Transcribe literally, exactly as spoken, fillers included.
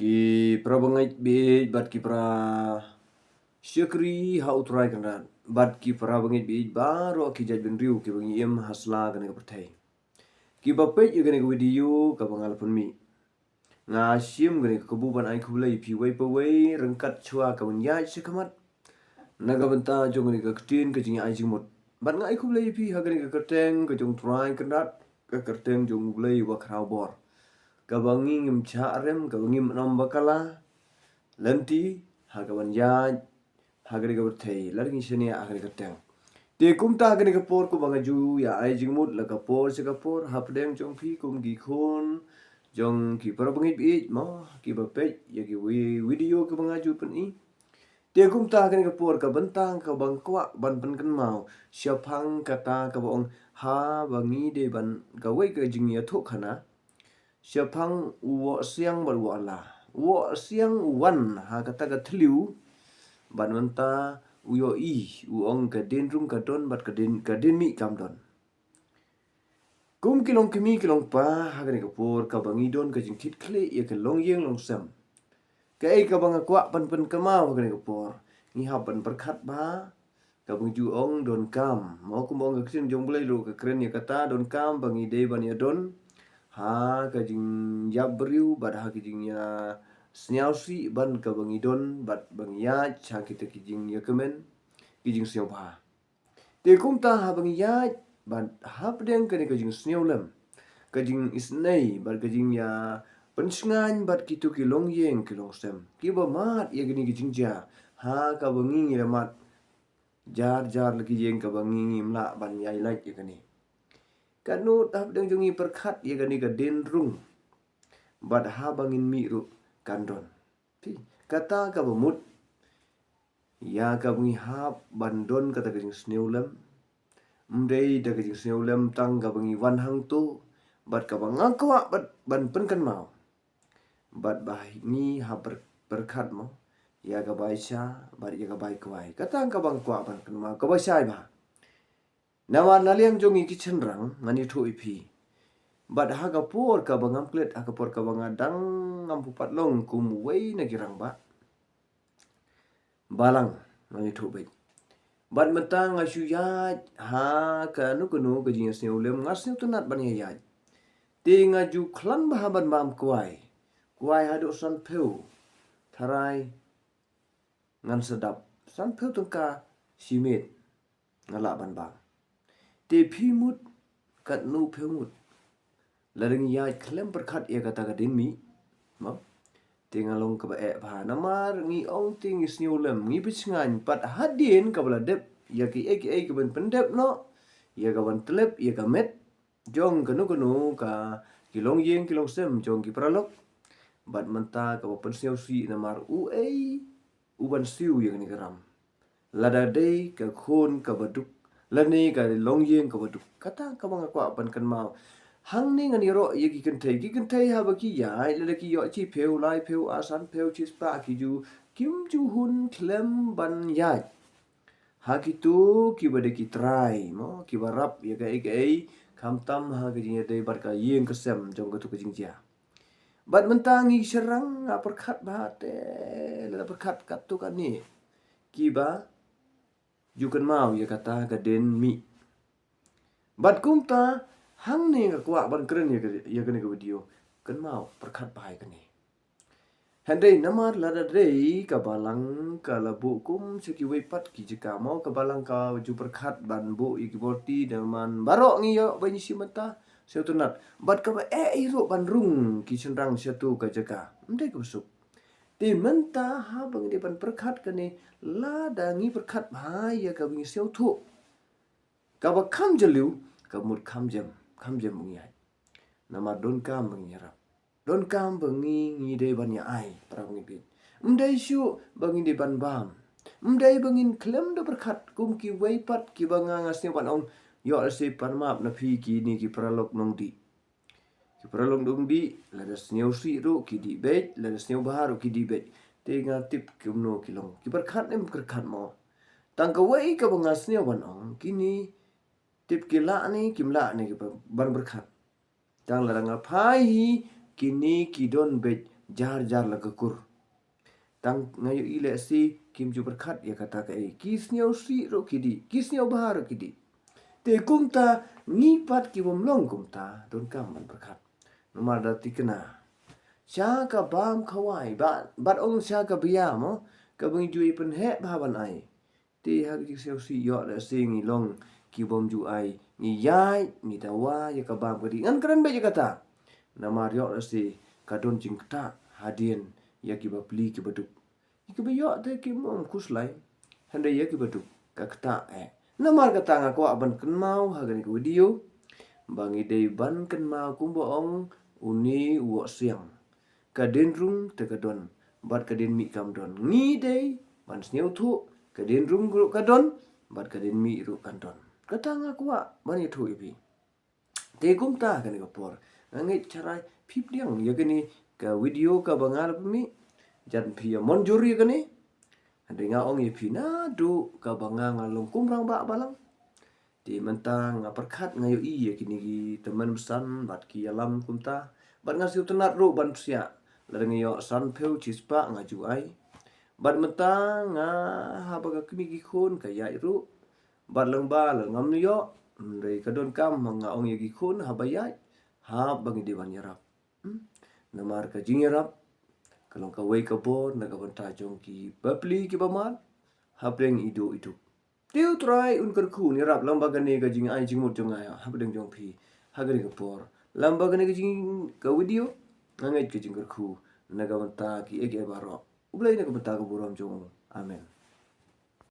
Ki para bangeit baieit bad ki para shakri ha U Trai Kynrad, bad ki para bangeit baieit baroh ki jaitbynriew kiba ngi im ha sla kane ka pyrthei, kiba peit ïa kane ka video kaba nga la pynmih. Nga shim kane ka kabu ban ai khublei ïa phi uwei pa uwei ryngkat shuwa kaban ïaid shakhmat na ka bynta jong kane ka ktien ka jingïaid jingmut. Bad nga ai khublei ïa phi ha kane ka kyrteng ka jong U Trai Kynrad, ka kyrteng jong U Blei uba khraw bor, kaba ngi ngim shah rem, kaba ngim ym ba kylla lynti ha kaban ïaid ha kane ka pyrthei lada ngi shaniah ha kane ka kyrteng. Te kumta ha kane ka por kumba nga ju ïa ai jingmut la ka por sha ka por hapdeng jong phi kum ki khun jong ki para bangeit baieit mo, kiba peit ïa ki wi-, video kiba nga ju pyni. Te kumta ha kane ka por ka bynta kaba nga kwah ban pynkynmaw shaphang kata kaba ong haba ngi dei ban kawei ka jingïathuhkhana shaphang u woh siang bad u woh la. U woh siang u wan ha kata ka thliew, bad mynta u ïohi, u ong ka dienrung ka don bad ka dien, ka dienmih kam don. Kum ki longkmie ki longpa, ha kane ka por kaba ngi don ka jingkitkhlieh ïa ka longïing longsem, kaei kaba nga kwah ban pynkynmaw ha kane ka por, ngi hap ban pyrkhat bha, kaba ngi ju ong donkam. Mo, kumba ong ka ktien jong U Blei ruh ka kren ïa kata donkam ba ngi dei ban ïadon ha ka jingïap briew bad ha ka jingïasngewsih ban kaba ngi don bad ba ngi ïaid sha kita ki jingïakmen, ki jingsngewbha. Te kumta haba ngi ïaid bad hapdeng kane ka jingsngewlem, ka jingisynei bad ka jingïapynshngaiñ bad kito ki longïing ki longsem kiba mad ïa kine ki jingjia, ha kaba ngi ngi la mad jar jar la ki ïing kaba ngi ngim lah ban ïai lait ïa kane. Katno hapdeng jong ngi pyrkhat ïa kane ka dienrung, bad haba ngin mih ruh kan don. Phi, kata kaba mut ïa kaba ngi hap ban don kata ka jingsngewlem, ym dei da ka jingsngewlem tang kaba ngi wan hangto, bad kaba nga kwah bad ban pynkynmaw, bad ba ngi hap pyr-, pyrkhat mo ïa ka bai sha bad ïa ka bai kwai. Kata kaba nga kwah ban kynmaw, kaba shai bha. Namar na liang jong ngi ki shynrang, ngan ïathuh ïa phi, bad ha ka por kaba ngam klet, ha ka por kaba nga dang ngam pu pat long kum uwei na ki rangbah balang, ngan ïathuh beit. Bad mynta nga shu ïaid ha kano kano ka jingïasngewlem, nga sngewtynnat ban ïaid. Te nga ju khlaiñ bha ban bam kwai. Kwai haduh sanphew tharai ngan sa dap, sanphew tyngka shi miet nga lah ban bam. Te phi mut katno phi mut? Lada ngi ïaid khlem pyrkhat ïa kata ka dienmih, mo, te nga long kaba eh bha. Namar ngi ong te ngi sngewlem, ngi pynshngaiñ, bad hadien kaba la dep ïa kiei kiei kiban pyndep noh ïa kaban tlep ïa ka met jong kano kano ka ki longïing ki longsem jong ki paralok, bad mynta kaba pynsngewsih namar uei uban siew ïa kane ka ram. Lada dei ka khun kaba duk lane ka longïing kaba duk. Kata kaba nga kwah ban kynmaw. Hangne ngan ïaroh ïa ki kynthei, ki kynthei haba ki ïaid, lada ki ïoh shiphew, laiphew, ar sanphew, shispah, ki ju, kim ju hun khlem ban ïaid ha kito kiba dei ki trai, mo, kiba rap ïa kaei kaei, khamtam ha ka jingïadei bad ka ïing ka sem jong kato ka jingjia. Bad mynta ngi shynrang, nga pyrkhat bha te, lada pyrkhat katto katne kiba ju kynmaw ïa kata ka dienmih. Bad kumta hangne nga kwah ban kren ïa ka, ïa kane ka video. Kynmaw, pyrkhat bha ïa kane. Hynrei namar lada dei ka balang ka la buh kum sha kiwei pat ki jaka, mo, ka balang ka ju pyrkhat ban buh ïa ki borti, da man baroh ngi ïoh ba ngi shim mynta, sngewtynnat. Bad kaba eh ruh ban rung ki shynrang shato ka jaka. Ym dei kaba suk. Te mynta haba ngi dei ban pyrkhat kane, lada ngi pyrkhat bha ïa kaba ngi sngewthuh, kaba kham jylliew, ka mut kham jem, kham jem ba ngi ïaid. Namar donkam ba ngi ïarap. Donkam ba ngi, ngi dei ban ïa ai, para bangeit baieit. Ym dei shuh ba ngi dei ban bam. Ym dei ba ngin khlem da pyrkhat kum kiwei pat kiba nga, nga sngewbha ban ong, ïoh lehse pan map na phi kine ki paralok nongdih. Ki paralok nongdih, lada sngewsih ruh ki dih beit, lada sngewbha ruh ki dih beit. Te nga tip kumno ki long. Ki pyrkhat ne ym pyrkhat mo. Tang kawei kaba nga sngew ban ong, kine tip ki lah ne kim lah ne ki ban pyrkhat. Tang lada nga phai hi, kine ki don beit jar jar la ka kur. Tang nga ïohi lehse kim ju pyrkhat ïa kata kaei. Ki sngewsih ruh ki dih, ki sngewbha ruh ki dih. Te kumta ngi pat ki bym long kumta donkam ban pyrkhat. Namar da thikna sha ka bam khawai, bad ong sha ka bia mo, kaba ngi ju ïa pynheh bha ban ai. Te ha ka jingsngewsih ïoh lehse ngi long ki bym ju ai, ngi ïaid, ngi dawa ïa ka bam ka dih. Ngan kren beit ïa kata. Namar ïoh lehse ka don jingktah hadien ïa ki bapli ki baduk. Ïa ki ba ïoh te kim ong khuslai. Hynrei ïa ki baduk ka ktah eh. Namar kata nga kwah ban kynmaw ha kane ka video ba ngi dei ban kynmaw kumba ong une u woh siang. Ka dien rung te ka don, bad ka dien mih kam don. Ngi dei ban sngewthuh, ka dien rung ruh ka don, bad ka dien mih ruh kan don. Kata nga kwah ban ïathuh ïa phi. Te kumta kane ka por nga ngeit sharai phi pdiang ïa kane ka video kaba nga la pynmih. Jan phi ïa mynjur ïa kane. Hynrei nga ong ïa phi naduh kaba nga nga long kum rangbah balang. Te mynta nga pyrkhat nga ïohi ïa kine ki tymmen basan bad ki ïalam kumta. Bad nga sngewtynnat ruh ban psiah. Lada nga ïoh sanphew shispah nga ju ai. Bad mynta nga haba ka kmie ki khun ka ïaid ruh. Bad lyngba lada ngam ïoh, hynrei ka donkam nga ong ïa ki khun haba ïaid, haba ngi dei ban ïarap. Hmm? Namar ka jingïarap ka long kawei ka bor na ka bynta jong ki bapli ki bamar hapdeng iduh iduh. Te U Trai un kyrkhu un ïarap lyngba kane ka jingai jingmut jong nga hapdeng jong phi ha kane ka por. Lyngba kane ka jing ka video nga ngeit ka jingkyrkhu na ka bynta kiei kiei baroh. U Blei na ka bynta ka burom jong u. Amen.